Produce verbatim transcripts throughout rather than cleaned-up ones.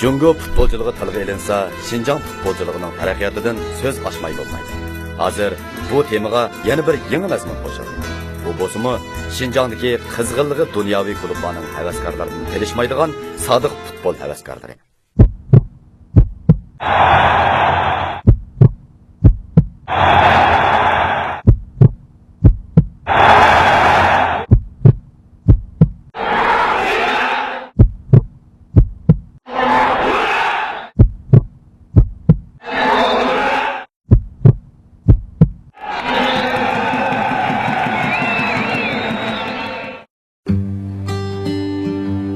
جۇڭگو پۇتبولچىلىقى تىلغا ئېلىنسا، شىنجاڭ پۇتبولچىلىقىنىڭ تەرەققىياتىدىن سۆز ئاچماي بولمايدۇ. ھازىر بۇ تېمىغا يەنە بىر يېڭى مەزمۇن قوشۇلدى. ئۇ بولسىمۇ شىنجاڭدىكى قىزغىنلىقى دۇنياۋى كۇلۇبلارنىڭ ھەۋەسكارلىرىدىن قېلىشمايدىغان سادىق پۇتبول ھەۋەسكارلىرى.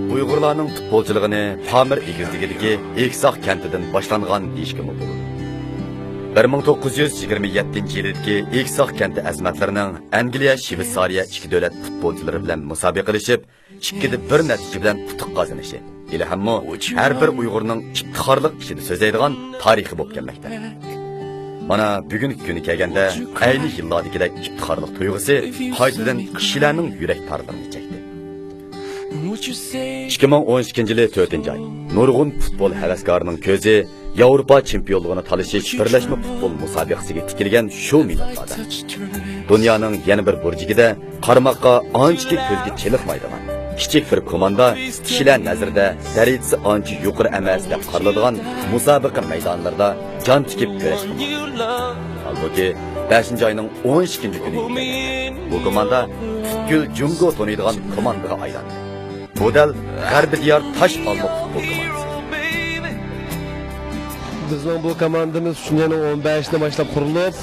ئۇيغۇرلارنىڭ پۇتبولچىلىقىنى پامىر ئېگىزلىكىدىكى ئېكساق كەنتىدىن باشلانغان دېيىشكىمۇ بولىدۇ. بىر مىڭ توققۇز يۈز يىگىرمە يەتتىنچى يىلىدىكى ئېكساق كەنتى ئەزىمەتلىرىنىڭ ئەنگلىيە، شۋېتسارىيە ئىككى دۆلەت پۇتبولچىلىرى بىلەن مۇسابىقىلىشىپ، ئىككىدە بىر نەتىجە بىلەن ئۇتۇق قازىنىشى ھېلىھەممۇ ھەر بىر ئۇيغۇرنىڭ ئىپتىخارلىق ئىچىدە سۆزلەيدىغان تارىخى بولۇپ كەلمەكتە. مانا، بۈگۈنكى كۈنى كەلگەندە، ئەينى يىللاردىكىدەك ئىپتىخارلىق تۇيغۇسى قايتىدىن كىشىلەرنىڭ يۈرەك تارلىرىنى چەكتى. ئىككى مىڭ ئون ئىككىنچى يىلى تۆتىنچى ئاي، نۇرغۇن پۇتبول ھەۋەسكارىنىڭ كۆزى ياۋروپا چېمپىيونلۇقىنى تالىشىش بىرلەشمە پۇتبول مۇسابىقىسىگە تىكىلگەن شۇ مىنۇتلاردا، دۇنيانىڭ يەنە بىر بۇرجىكىدە قارىماققا ئانچىكى كۆزگە چېلىقمايدىغان كىچىك بىر كوماندا كىشىلەر نەزىرىدە دەرىجىسى ئانچە يۇقىرى ئەمەس دەپ قارىلىدىغان مۇسابىقە مەيدانلىرىدا جان تىكىپ كۈرەش قىلماقتا. ھالبۇكى، بەشىنچى ئاينىڭ ئون ئىككىنچى كۈنى بۇ كوماندا پۈتكۈل جۇڭگو تونۇيدىغان كوماندىغا ئايلاندى. بۇ دەل غەربىي دىيار تاش ئالما پۇتبول كوماندىسى. بىزنىڭ بۇ كوماندىمىز شىنجاڭنىڭ ئون بەشىدىن باشلاپ قۇرۇلۇپ،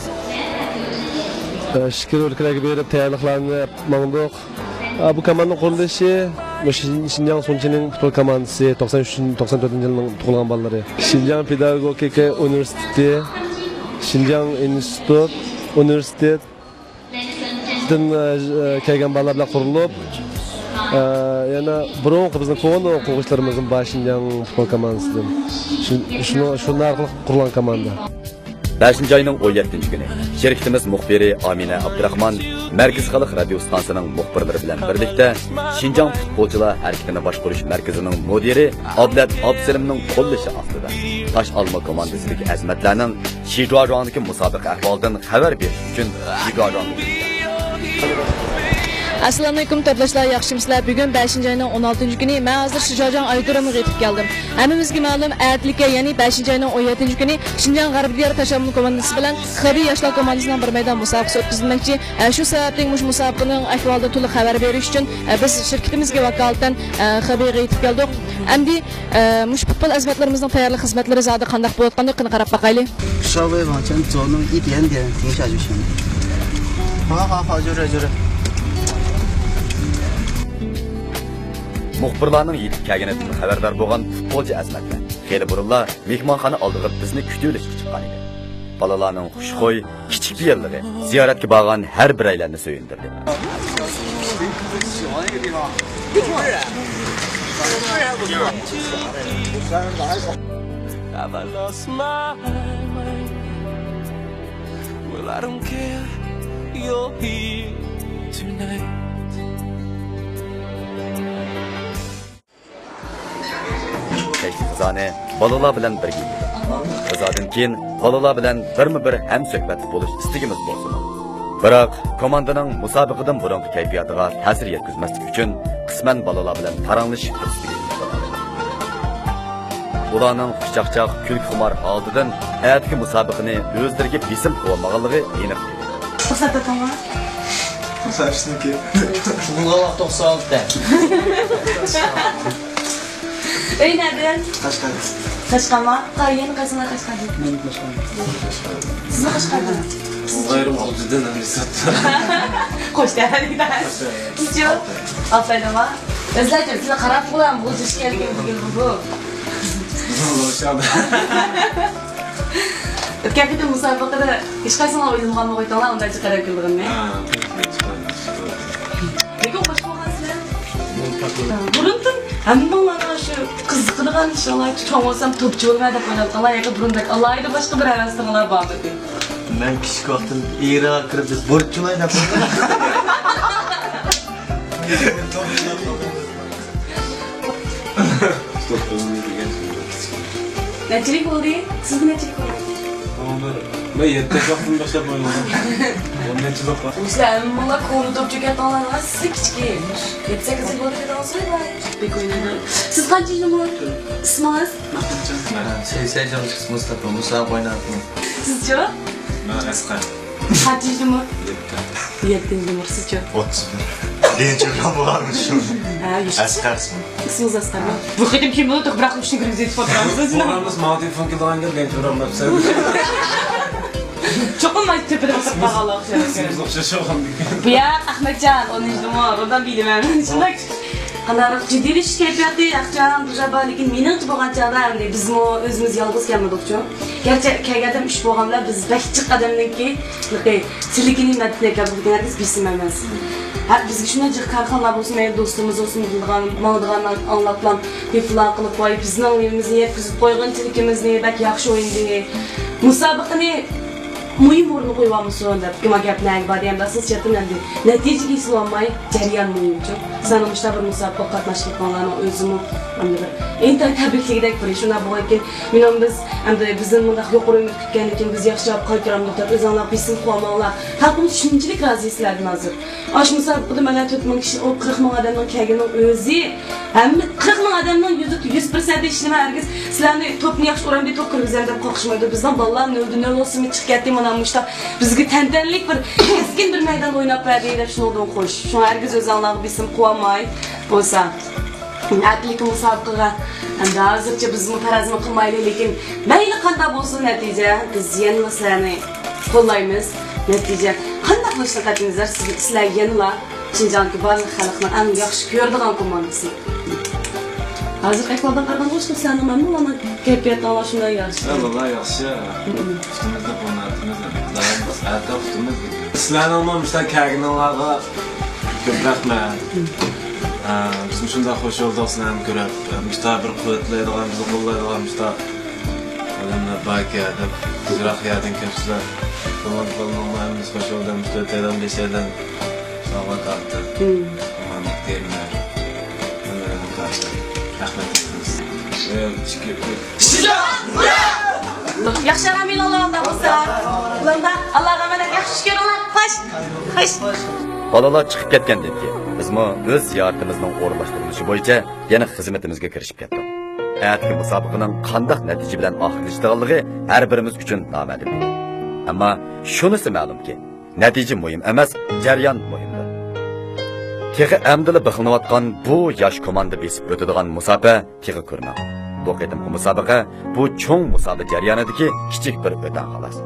ئىچكىرى ئۆلكىلەرگە بېرىپ تەييارلىقلارنى ماڭدۇق. ئا، بۇ كوماندىنىڭ قۇرۇلۇشى مۇشۇ شىن-، شىنجاڭ سۇنچىنىڭ پۇتبول كوماندىسى، توقسان ئۈچىنچى، توقسان تۆتىنچى يىلنىڭ تۇغۇلغان بالىلىرى. شىنجاڭ پېداگوگىكا ئۇنىۋېرسىتېتى، شىنجاڭ ئىنستىتۇت، ئۇنىۋېرسىتېتتىن، ئە، ئە، كەلگەن بالىلار بىلەن قۇرۇلۇپ، ئە، يەنە بۇرۇنقى بىزنىڭ كونا ئوقۇغۇچىلىرىمىزدىن بار شىنجاڭ پۇتبول كوماندىسىدىن. شۇ-، شۇنىڭ، شۇنىڭ ئارقىلىق قۇرۇلغان كوماندا. بەشىنچى ئاينىڭ ئون يەتتىنچى كۈنى شىركىتىمىز مۇخبىرى ئامىنە ئابدۇراخمان مەركىزىي خەلق رادىيو ئىستانسىسىنىڭ مۇخبىرلىرى بىلەن بىرلىكتە شىنجاڭ پۇتبولچىلار ھەرىكىتىنى باشقۇرۇش مەركىزىنىڭ مۇدىرى ئابلەت ئابدۇسەلىمنىڭ قوللىشى ئاستىدا تاش ئالما كوماندىسىدىكى ئەزىمەتلەرنىڭ شىگاجۇاڭدىكى مۇسابىقە ئەھۋالىدىن خەۋەر بېرىش ئۈچۈن شىگاجۇاڭغا. ئەسسالامۇئەلەيكۇم تورداشلار، ياخشىمۇسىلەر؟ بۈگۈن بەشىنچى ئاينىڭ ئون ئالتىنچى كۈنى، مەن ھازىر شىجاجاڭ ئايرودرومىغا يېتىپ كەلدىم. ھەممىمىزگە مەلۇم، ئەتىلىككە، يەنى بەشىنچى ئاينىڭ ئون يەتتىنچى كۈنى شىنجاڭ غەربىي دىيار تاش ئالما كوماندىسى بىلەن خېبېي ياشلار كوماندىسىنىڭ بىر مەيدان مۇسابىقىسى ئۆتكۈزۈلمەكچى. ئە، شۇ سەۋەبتىن مۇشۇ مۇسابىقىنىڭ ئەھۋالىدىن تولۇق خەۋەر بېرىش ئۈچۈن، ئە، بىز شىركىتىمىزگە ۋاكالىتەن، ئە، خېبېيغا يېتىپ كەلدۇق. ئەمدى ئە، مۇشۇ پۇتبول ئەزىمەتلىرىمىزنىڭ تەييارلىق خىزمەتلىرى زادى قانداق بولۇۋاتقاندۇ، قېنى قاراپ باقايلى. 稍微往前走那么一点点，停下就行了。好，好，好，就这，就这。مۇخبىرلارنىڭ يېتىپ كەلگىنىدىن خەۋەردار بولغان پۇتبولچى ئەزىمەتلەر خېلى بۇرۇنلا مېھمانخانا ئالدىغا بىزنى كۈتۈۋېلىشكە چىققان ئىدى. بالىلارنىڭ خۇشخۇي، كىچىك پېئىللىقى زىيارەتكە بارغان ھەر بىرەيلەننى سۆيۈندۈردى. Have I lost my mind? Well, I don't care, you're here tonight. كەچلىك غىزانى بالىلار بىلەن بىرگە يېدۇق. غىزادىن كېيىن بالىلار بىلەن بىرمۇ بىر ھەمسۆھبەتلىك بولۇش ئىستىكىمىز بولسىمۇ، بىراق كوماندىنىڭ مۇسابىقىدىن بۇرۇنقى كەيپىياتىغا تەسىر يەتكۈزمەسلىك ئۈچۈن، قىسمەن بالىلار بىلەن پاراڭلىشىش پۇرسىتىگە ئىگە بولدۇق. ئۇلارنىڭ خۇشچاقچاق، كۈلكىخۇمار ھالىتىدىن ئەتىكى مۇسابىقىنى ئۆزلىرىگە بېسىم قىلىۋالمىغانلىقى ئېنىق ئىدى. رۇخسەت ئېتىڭلار. رۇخسەت سىزنىڭكى. بۇنىڭغا ۋاقىت توقسان ئالتە. ئۆي نەدىن؟ قەشقەر. قەشقەرما؟ قا-، يەنە قايسىڭلار قەشقەردىن؟ مەن قەشقەر. سىزمۇ قەشقەردىن؟ ئايرىم ئالتىدىن ئەمدى ساتتى. قوش دەۋەردىڭلار. سىزچۇ؟ ئالتايدىنما؟ ئۆزلەرچە سىزنى قاراپ قويۇڭ، بۇ جۇش كەلگەن بۈگۈن بۇ. ئۆتكەن قېتىم مۇسابىقىدە ھېچقايسىڭلار ئويلىمىغانمۇ قويدۇڭلار ئۇنداق جىق ئادەم كېلىدىغىنىنى؟ ھە، لېكىن خوش بولغانسىلەر. بۇرۇندىن ھەممىڭلارنىڭ شۇ قىزىقىدىغان ئىشىڭلار، چوڭ بولسام توپچى بولىمەن دەپ ئويلاۋاتقانلار ياكى بۇرۇندەك ئالاھىدە باشقا بىر ھەۋەسلىرىڭلار بارمىدى؟ مەن كىچىك ۋاقتىم ئىراققا كىرىپ بورچىلاي دەپ. نەچچىلىك بولدى؟ سىزگە نەچچىلىك بولدى؟ مەن يەتتە ياشلىقتىن باشلاپ ئوينىدىم. ئون نەچچە يىل بار. سىلەر ھەممىڭلار كونا توپچى كەتتىڭلار، سىز كىچىكى. يەتتە سەككىز يىل بولدى دېدىڭىزغۇ، ۋاي. بەك ئوينايدۇ. سىز قانچىنچى نومۇر؟ ئىسمىڭىز؟ مەخمۇتجان. مەن سەكسەن يىل مۇستاپا، مۇسابىقە ئويناۋاتىمەن. سىزچۇ؟ مەن ئەسقەر. قانچىنچى نومۇر؟ يەتتە. يەتتىنچى نومۇر، سىزچۇ؟ ئوتتۇز بىر. بىرىنچى ئورۇن بولغانمىز شۇ. ھە، يۈز. ئەسقەر ئىسمى. ئىسمىڭىز ئەسقەرمۇ؟ بۇ قېتىم كىم بولدى؟ بىراق ئۈچنى كىرگۈزۈپ ئولتۇرامسىز؟ بۇ ئورۇنىمىز ماڭا تېلېفون كېلىدىغان گەپ، بىرىنچى ئورۇن دەپسىز. چوقۇم مانا تۆپىدە ئولتۇرۇپ قالغانلار ئوخشايدۇ. ئىسمىمىز ئوخشاش بولغاندىكىن. بۇ ياق، ئەخمەتجان، ئونىنچى نومۇر، ئۇنىڭدىن بىلىمەن. شۇنداق. قانداقراق جىددىيلىشىش كەيپىياتى ياخشى بىر بار، لېكىن مېنىڭچە بولغان چاغدا ئەمدى بىزمۇ ئۆزىمىز يالغۇز كەلمىدۇقچۇ. گەرچە كەلگەندە ئۈچ بولغان بىلەن بىز بەك جىق ئادەمنىڭكى تىلىكىنى مەددىنى كەلدۇق دېگەن ھەرگىز بېسىم ئەمەس. ھە، بىزگە شۇنداق جىق كارخانىلار بولسۇن، مەيلى دوستىمىز بولسۇن، بىلىدىغان، ماڭىدىغان ئاڭلاپلا گېپىلا قىلىپ، ۋاي بىزنىڭ نېمىمىزنى يەتكۈزۈپ قويغىن، تىلىكىمىزنى بەك ياخشى ئوينىدى. مۇسابىقىنى مۇھىم ئورۇنغا قويۇۋالمىسۇن دەپ، گېپىڭ نەگە بار دېگەن بىلەن سىز چېتىن ئەمدى نەتىجىگە ئېسىلىۋالماي، جەريان مۇھىمچۇ. سىلەرنىڭ مۇشۇنداق بىر مۇسابىقىگە قاتناشقانلارنىڭ ئۆزىمۇ ئەمدى بىر ئىنتايىن تەبرىكلىگۈدەك بىر ئىش. شۇنداق بولغاندىكىن، مېنىڭ بىز ئەمدى بىزدىن مۇنداق يۇقىرى ئۈمىد كۈتكەندىكىن، بىز ياخشى جاۋاب قايتۇرامدۇق دەپ ئۆزۈڭلار بېسىم قىلىۋالماڭلار. خەلقىمىز شۇنچىلىك رازى سىلەردىن ھازىر. ئاشۇ مۇسابىقىدە مانا تۆت مىڭ كىشى، ئۇ قىرىق مىڭ ئادەمنىڭ كەلگىنىنىڭ ئۆزى، ھەممە قىرىق مىڭ ئادەمنىڭ يۈز، يۈز پىرسەنتى ئىشىنىمەن ھەرگىز سىلەرنى توپنى ياخشى ئۇرامدۇ، توپ كىرگۈزەمدۇ دەپ قورقۇشمايدۇ. بىزنىڭ بالىلار نۆلدە نۆل بولسىمۇ چىقىپ كەتتى، مانا مۇشۇنداق بىزگە تەنتەنىلىك بىر كەسكىن بىر مەيدان ئويناپ بەردى دەپ شۇنىڭدىن خوش. شۇڭا ھەرگىز ئۆزۈڭلارغا بېسىم قىلىۋالماي بولسا. ئەتىلىكى مۇسابىقىگە ئەمدى ھازىرچە بىزمۇ پەرەزمۇ قىلمايلى، لېكىن مەيلى قانداق بولسۇن نەتىجە، بىز يەنىلا سىلەرنى قوللايمىز. نەتىجە قانداق بولۇشىدىن قەتئىينەزەر، سىز، سىلەر يەنىلا شىنجاڭدىكى بارلىق خەلقنىڭ ئەڭ ياخشى كۆرىدىغان كوماندىسى. ھازىرقى ئەھۋالدىن قارىغاندا، ئۇشقا سەننىڭ مەنمۇ ئۇلارنىڭ كەيپىياتىنى ئاڭلاپ شۇنداق ياخشى. ھە، بالىلار ياخشى. مم. ئۈستىمىزدە قوناتىمىز، دائىم ئەتە ئۈستىمىز. سىلەرنىڭمۇ مۇشۇنداق كەلگىنىڭلارغا كۆپ رەھمەت. مم. ئە، بىزمۇ شۇنداق خوش بولدۇق سىلەرنى كۆرۈپ. مۇشۇنداق بىر قۇۋۋەتلەيدىغان، بىزنى قوللايدىغان مۇشۇنداق ئادەملەر باركەن دەپ، يىراق يەردىن كەپسىلەر. كوماند قولىنىڭ ھەممىسى خوش بولدى. مۇشۇ تۆتەيلەن، بەشەيلەن سوۋغا تارتتى. مم. كوماند تېمىنى ھەممىلەرنى تارتتى. رەھمەت ئېيتىمىز. ئىككى، ئۈچ. ياخشى ئارام ئېلىڭلار ئۇنداق بولسا. ئۇلاردا ئاللاغا ئامانەت، ياخشى چۈش كۆرۈڭلار. خوش. خوش. بالىلار چىقىپ كەتكەندىن كېيىن، بىزمۇ ئۆز زىيارىتىمىزنىڭ ئورۇنلاشتۇرۇلۇشى بويىچە يەنە خىزمىتىمىزگە كىرىشىپ كەتتۇق. ئەتىكى مۇسابىقىنىڭ قانداق نەتىجە بىلەن ئاخىرلىشىدىغانلىقى ھەر بىرىمىز ئۈچۈن نامەلۇم. ئەمما شۇنىسى مەلۇمكى، نەتىجە مۇھىم ئەمەس، جەريان مۇھىمدۇر. تېخى ئەمدىلا بىخلىنىۋاتقان بۇ ياش كوماندا بېسىپ ئۆتىدىغان مۇساپە تېخى كۆرمەڭ. بۇ قېتىمقى مۇسابىقە بۇ چوڭ مۇسابىقە جەريانىدىكى كىچىك بىر ئۆتەڭ خالاس.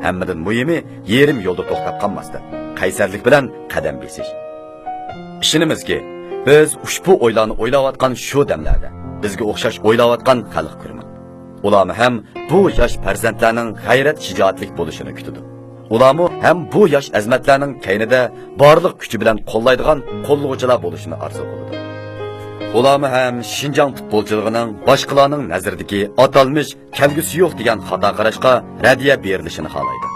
ھەممىدىن مۇھىمى، يېرىم يولدا توختاپ قالماستىن، قەيسەرلىك بىلەن قەدەم بېسىش. ئىشىنىمىزكى، بىز ئۇشبۇ ئويلارنى ئويلاۋاتقان شۇ دەملەردە بىزگە ئوخشاش ئويلاۋاتقان خەلق كۆرمەڭ. ئۇلارمۇ ھەم بۇ ياش پەرزەنتلەرنىڭ غەيرەت-شىجائەتلىك بولۇشىنى كۈتىدۇ. ئۇلارمۇ ھەم بۇ ياش ئەزىمەتلەرنىڭ كەينىدە بارلىق كۈچى بىلەن قوللايدىغان قوللىغۇچىلار بولۇشىنى ئارزۇ قىلىدۇ. ئۇلارمۇ ھەم شىنجاڭ پۇتبولچىلىقىنىڭ باشقىلارنىڭ نەزىرىدىكى ئاتالمىش كەلگۈسى يوق دېگەن خاتا قاراشقا رەددىيە بېرىلىشىنى خالايدۇ.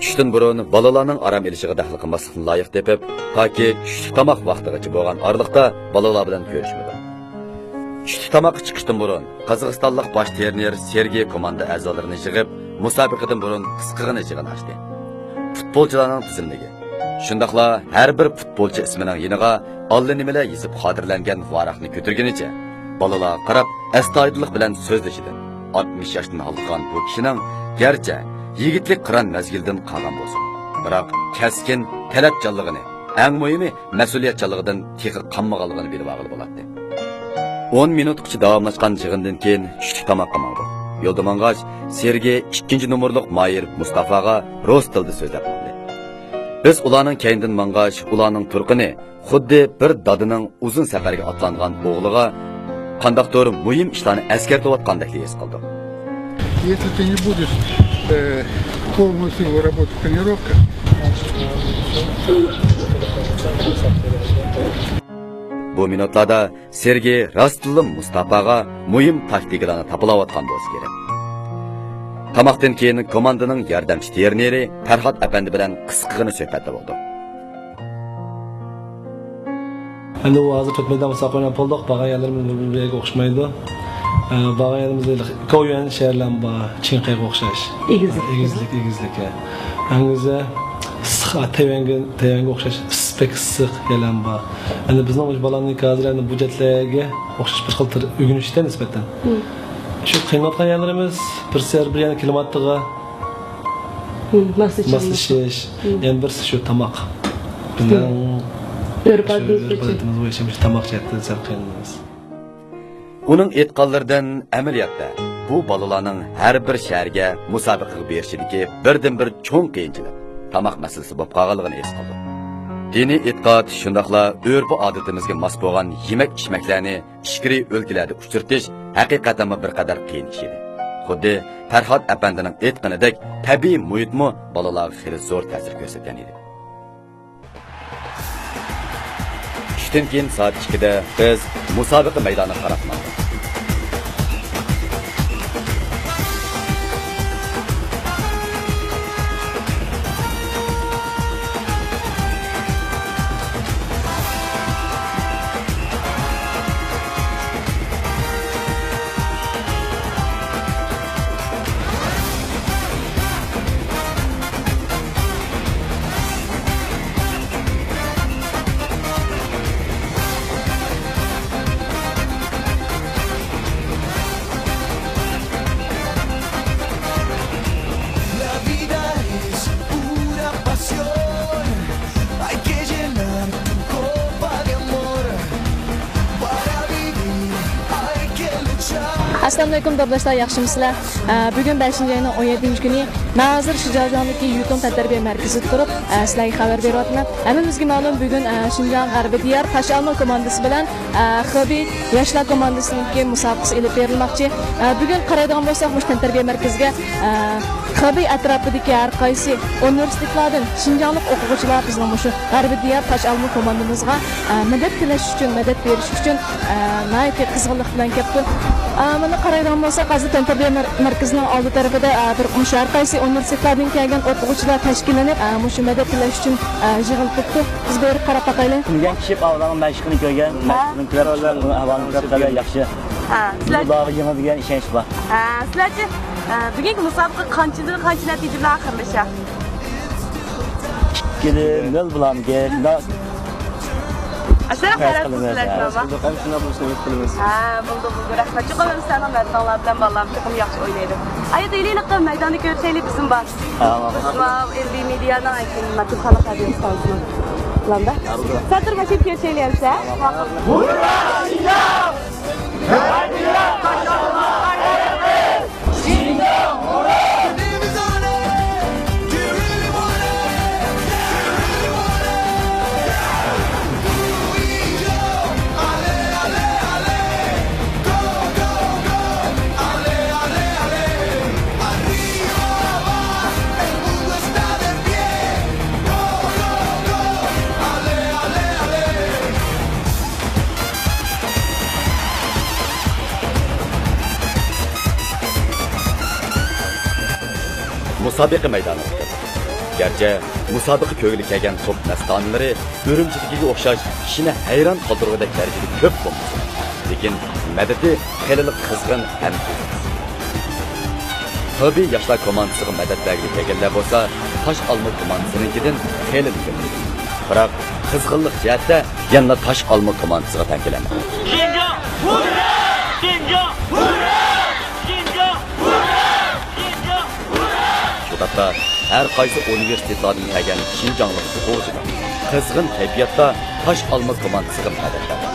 چۈشتىن بۇرۇن بالىلارنىڭ ئارام ئېلىشىغا دەخلى قىلماسلىقنى لايىق تېپىپ، تاكى چۈشلۈك تاماق ۋاقتىغىچە بولغان ئارىلىقتا بالىلار بىلەن كۆرۈشمىدۇق. چۈشلۈك تاماققا چىقىشتىن بۇرۇن قازاقىستانلىق باش ترېنېر سېرگېي كوماندا ئەزالىرىنى يىغىپ، مۇسابىقىدىن بۇرۇن قىسقىغىنە يىغىن ئاچتى. پۇتبولچىلارنىڭ تىزىملىكى، شۇنداقلا ھەر بىر پۇتبولچى ئىسمىنىڭ يېنىغا ئاللىنېمىلەر يېزىپ خاتىرىلەنگەن ۋاراقنى كۆتۈرگىنىچە، بالىلارغا قاراپ ئەستايىدىللىق بىلەن سۆزلىشىدۇ. ئاتمىش ياشتىن ھالقىغان بۇ كىشىنىڭ گەرچە يىگىتلىك قىران مەزگىلىدىن قالغان بولسىمۇ، بىراق كەسكىن، تەلەپچانلىقىنى، ئەڭ مۇھىمى، مەسئۇلىيەتچانلىقىدىن تېخى قانمىغانلىقىنى بىلىۋالغىلى بولاتتى. ئون مىنۇتقىچە داۋاملاشقان يىغىندىن كېيىن چۈشلۈك تاماققا ماڭدۇق. يولدا ماڭغاچ، سېرگېي ئىككىنچى نومۇرلۇق ماھىر مۇستافاغا رۇس تىلىدا سۆزلەپ ماڭدى. بىز ئۇلارنىڭ كەينىدىن ماڭغاچ، ئۇلارنىڭ تۇرقىنى خۇددى بىر دادىنىڭ ئۇزۇن سەپەرگە ئاتلانغان ئوغلىغا قانداقتۇر مۇھىم ئىشلارنى ئەسكەرتىۋاتقاندەكلا ھېس قىلدۇق. Если ты не будешь, э, в полную силу работать тренировка, بۇ مىنۇتلاردا سېرگېي راستتىنلا مۇستاپاغا مۇھىم تاكتىكىلارنى تاپىلاۋاتقان بولسا كېرەك. تاماقتىن كېيىن كوماندىنىڭ ياردەمچى ترېنېرى پەرھات ئەپەندى بىلەن قىسقىغىنە سۆھبەتتە بولدۇق. ئەمدى ئۇ ھازىر تۆت مەيدان مۇسابىقە ئويناپ بولدۇق. بارغان يەرلىرىمىز بىر-بىرىگە ئوخشىمايدۇ. ئە، بارغان يەرلىرىمىزدە كويۈەن شەھەرلەرمۇ بار، چىڭخەيگە ئوخشاش. ئېگىزلىك. ئېگىزلىك، ئېگىزلىك، ئە. ئەڭ ئۆزى ئىسسىق، تەيۋەنگە، تەيۋەنگە ئوخشاش ئىس-، بەك ئىسسىق يەرلەرمۇ بار. ئەمدى بىزنىڭ مۇشۇ بالامنىڭكى ھازىر ئەمدى بۇ جەھەتلەرگە ئوخشاش بىر خىل تۈر ئۆگىنىشتە نىسبەتەن. مم. شۇ قىينىلىۋاتقان يەرلىرىمىز بىرسى ھەر بىر يەرنىڭ كىلىماتىغا مم، ماسلىشىش. ماسلىشىش. مم. يەنە بىرسى شۇ تاماق. بىزنىڭ مم. ئۆرپ شۇ ئادىتىمىز ئۆرپ بويىچە. ئادىتىمىز بويىچە مۇشۇ تاماق جەھەتتە سەل قىينىلىمىز. ئۇنىڭ ئېيتقانلىرىدىن ئەمەلىيەتتە بۇ بالىلارنىڭ ھەر بىر شەھەرگە مۇسابىقىگە بېرىشىدىكى بىردىنبىر چوڭ قىيىنچىلىق تاماق مەسىلىسى بولۇپ قالغانلىقىنى ھېس قىلدۇق. دىنىي ئېتىقاد، شۇنداقلا ئۆرپ-ئادىتىمىزگە ماس بولغان يېمەك-ئىچمەكلەرنى ئىچكىرى ئۆلكىلەردە ئۇچرىتىش ھەقىقەتەنمۇ بىر قەدەر قىيىن ئىش ئىدى. خۇددى پەرھات ئەپەندىنىڭ ئېيتقىنىدەك، تەبىئىي مۇھىتمۇ بالىلارغا خېلى زور تەسىر كۆرسەتكەن ئىدى. چۈشتىن كېيىن سائەت ئىككىدە بىز مۇسابىقە مەيدانىغا قاراپ ماڭدۇق. ئەسسالامۇئەلەيكۇم، تورداشلار، ياخشىمۇسىلەر؟ ئە، بۈگۈن بەشىنچى ئاينىڭ ئون يەتتىنچى كۈنى. مەن ھازىر شىجياجۇاڭدىكى يۇتۇڭ تەنتەربىيە مەركىزىدە تۇرۇپ، ئە، سىلەرگە خەۋەر بېرىۋاتىمەن. ھەممىمىزگە مەلۇم، بۈگۈن، ئە، شىنجاڭ غەربىي دىيار تاش ئالما كوماندىسى بىلەن، ئە، خېبېي ياشلار كوماندىسىنىڭكى مۇسابىقىسى ئېلىپ بېرىلماقچى. ئە، بۈگۈن قارايدىغان بولساق، مۇشۇ تەنتەربىيە مەركىزىگە، ئە، خېبېي ئەتراپىدىكى ھەر قايسى ئۇنىۋېرسىتېتلاردىن شىنجاڭلىق ئوقۇغۇچىلار بىزنىڭ مۇشۇ غەربىي دىيار تاش ئالما كوماندىمىزغا، ئە، مەدەت تىلەش ئۈچۈن، مەدەت بېرىش ئۈچۈن، ئە، ناھايىتى قىزغىنلىق بىلەن كەپتۇ. ئە، مانا قارايدىغان بولساق، ھازىر تەنتەربىيە مەر-، مەركىزىنىڭ ئالدى تەرىپىدە، ئە، بىر مۇشۇ ھەر قايسى ئۇنىۋېرسىتېتلاردىن كەلگەن ئوقۇغۇچىلار تەشكىللىنىپ، ئە، مۇشۇ مەدەت تىلەش ئۈچۈن، ئە، يىغىلىپ كەپتۇ. بىز بېرىپ قاراپ باقايلى. كۈنگەن كىشى ئاۋلانىڭ مەشىقىنى كۆرگەن، ھە؟ مەشىقىنى كۆرۈپ، ئۇنىڭ ئەھۋالىنى كۆرۈپ، خېلى ياخشى. ھە، سىلەر بۇلارغا يېڭىدىگەن ئىشەنچ بار. ھە، سىلەرچە، ئە، بۈگۈنكى مۇسابىقە قانچىدىن قانچە نەتىجە بىلەن ئاخىرلىشار؟ ئىككىدە نۆل بولامدىكىن؟ شۇنداق. ئاشۇنداق پەرەز قىلىمىز، قىلسىلەر، ھە. شۇنداقمۇ؟ ھە، شۇنداق بولۇشىنى ئۈمىد قىلىمىز. ھە، بولدى، بولدى، رەھمەت. چوقۇم سىلەرنىڭ مەردانلار بىلەن بالىلارمۇ چوقۇم ياخشى ئوينايدۇ. ئايا، دېيلى، ھېلىقى مەيداندا كۆرۈشەيلى، بىزمۇ بار. ھە، ماقۇل. بىزمۇ ئېل بى مېدىيانىڭ، ئايكىن، مەتبۇئات خەلق رادىيو ستانسىسىنىڭ پىلاندا. ھە، بولدى. سەتتىر باشلاپ كۆرۈشەيلى ئەمسە. ماقۇل. مۇسابىقە مەيدانىغا كىردۇق. گەرچە مۇسابىقە كۆرگىلى كەلگەن توپ مەستانىلىرى ئۈرۈمچىدىكىگە ئوخشاش كىشىنى ھەيران قالدۇرغۇدەك دەرىجىدە كۆپ بولمىسىمۇ، لېكىن مەدىتى خېلىلا قىزغىن ھەم ئېگىز. خېبېي ياشلار كوماندىسىغا مەدەت بەرگىلى كەلگەنلەر بولسا، تاش ئالما كوماندىسىنىڭكىدىن خېلىلا كۆپ. بىراق، قىزغىنلىق جەھەتتە يەنىلا تاش ئالما كوماندىسىغا تەڭ كېلەلمىدى. شىنجاڭ! ھۇررا! شىنجاڭ! ھۇررا! شىنجاڭ! ھۇررا! شىنجاڭ! شۇ تاپتا ھەر قايسى ئۇنىۋېرسىتېتلاردىن كەلگەن شىنجاڭلىق ئوقۇغۇچىلار قىزغىن كەيپىياتتا تاش ئالما كوماندىسىغا مەدەت بەردى.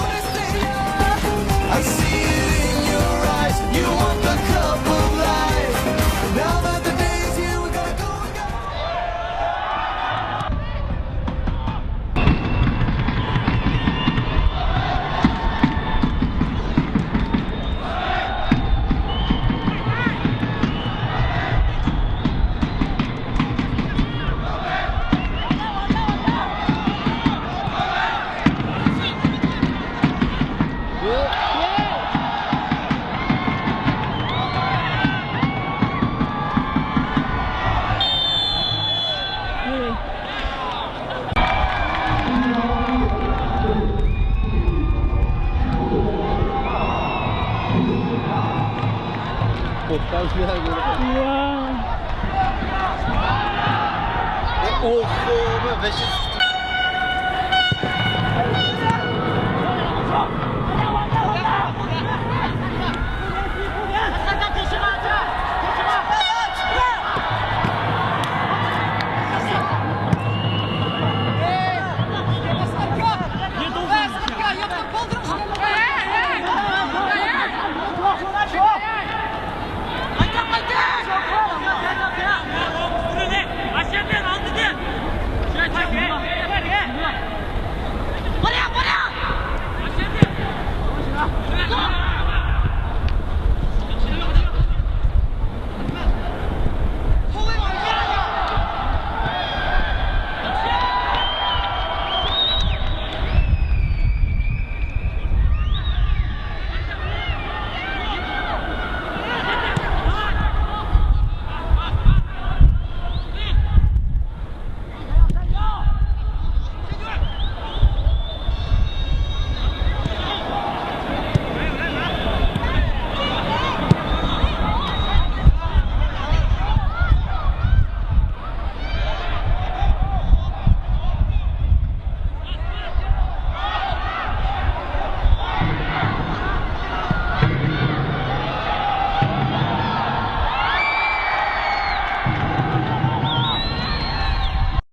Wow. Oh, oh, mais vas-y.